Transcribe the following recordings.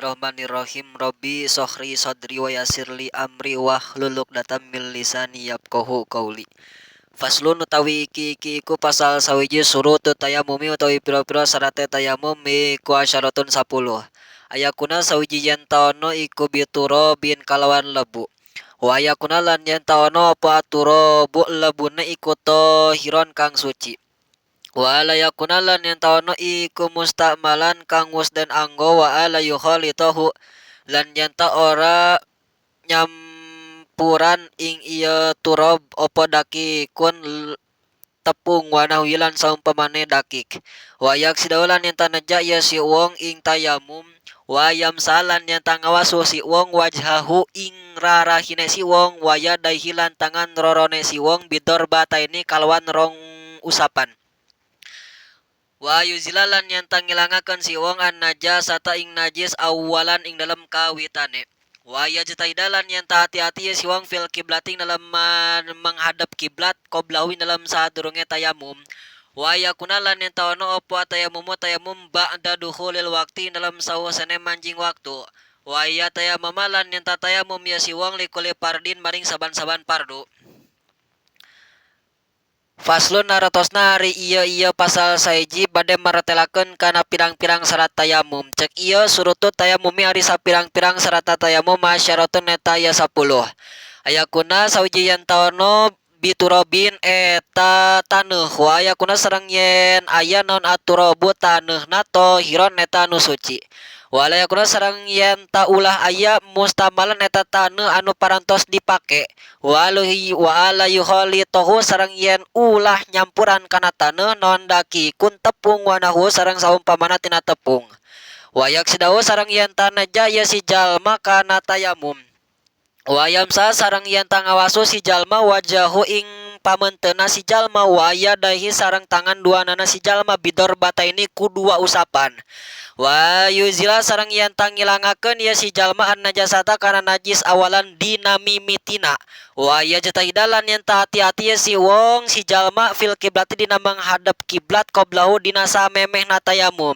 Bismillahirrahmanirrahim. Robbi sohri sodri wa yassirli amri wahlul 'uqdatam min lisani yafqahu qauli. Faslun utawi iki iki iku pasal sawiji syurutut tayammumi utawi pira-pira syarate tayammum iku asyaratun 10. Ayakuna sawiji yen ta ana iku biturabin kalawan lebu. Wa ayakuna lan yen ta ana apa aturabu lebune iku tahiron kang suci. Wa alla yakuna lan yen ta ana iku musta'malan kang wus den anggo wa alla yukhalitahu lan yen ta ora nyampuran ing ieu turab apa dakikun tepung wa nahwi lan saumpamane dakik. Wa yaksidahu lan yen ta neja ieu si wong ing tayamum wa yamsa lan yen ta ngawasuh si wong wajhahu ing rarahine si wong wa yadaihi lan tangan rorone si wong bidarbataini kalawan rong usapan. Wa yuzila lan yen ta ngilangakeun si wong an najasata ing najis awalan ing dalem kawitane. Wa yajtahida lan yen ta hati-hati ye si wong fil kiblati ing dalem menghadap kiblat qoblahu ing dalem sadurunge tayamum. Wa yakuna lan yen ta ono apa tayamumu tayamum ba'da dukhulil waqti ing dalem sawusane manjing waktu. Wa yatayammama lan yen ta tayamum ye si wong likuli fardin maring saban-saban fardu. Faslun narotosna ari ieu ieu pasal sahiji bade maretelakeun kana pirang-pirang syarat tayamum. Cek ieu surutut tayamumi ari sapirang-pirang syaratna tayamum asyaratun eta aya 10. Ayakuna sawiji yen taono biturabin eta taneuh wa ayakuna sareng yen aya naon aturabu taneuhna tahiron eta anu suci. Wa alla yakuna sareng yen ta ulah aya mustamalan eta taneuh anu parantos dipake. Wa alla yukhalitahu sareng yen ulah nyampuran kana taneuh naon dakikun tepung wa nahwu sareng saumpamana tina tepung. Wa yaksidahu sareng yen ta neja ieu si jalma kana tayamum. Wa yamsa sareng yen ta ngawasuh si jalma wajahu ing pamenteuna si jalma wa yadaihi sareng tangan duanana si jalma bidarbataini ku dua usapan. Wa yuzila sareng yen ta ngilangakeun ieu si jalma an najasata kana najis awalan dina mimitina. Wa yajtahida lan yen ta hati-hati ieu si wong si jalma fil kiblati dina menghadap kiblat qoblahu dina samemehna tayamum.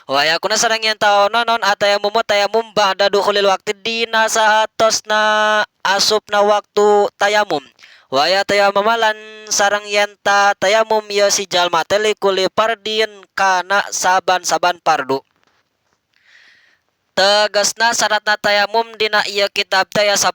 Wa yakuna sareng yen ta ono naon atayamumu tayamum ba'da dukhulil waqti dina saatosna asupna waktu tayamum. Wa yatayammama lan sareng yen ta tayamum ieu si jalma teh likuli fardin kana saban-saban fardu. Tegasna syaratna tayamum dina ieu kitab teh aya 10.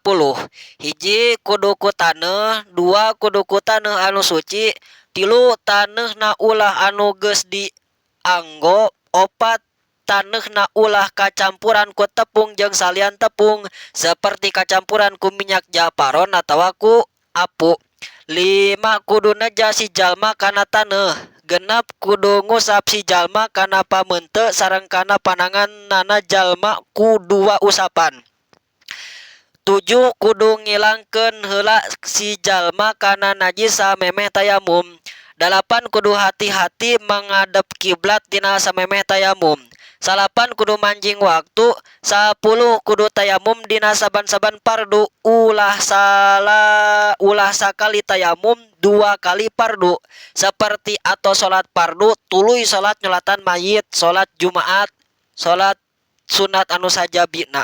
Hiji kudu ku taneuh, dua kudu ku taneuh anu suci, tilu taneuhna ulah anu geus dianggo, opat taneuhna ulah kacampuran ku tepung jeung salian tepung seperti kacampuran ku minyak japaron atawa ku apu. Lima kudu neja si jalma kana taneuh. Genep kudu ngusap si jalma kana pamente sareng kana pananganana jalma ku dua usapan. Tujuh kudu ngilangkeun heula si jalma kana najis samemeh tayamum. Dalapan kudu hati-hati menghadap kiblat dina samemeh tayamum. Salapan kudu manjing waktu. 10 kudu tayamum dina saban-saban fardu. Ulah salah ulah sakali tayamum dua kali fardu. Seperti atau salat fardu tuluy salat nyolatan mayit, salat Jumaat, salat sunat anu sajabina.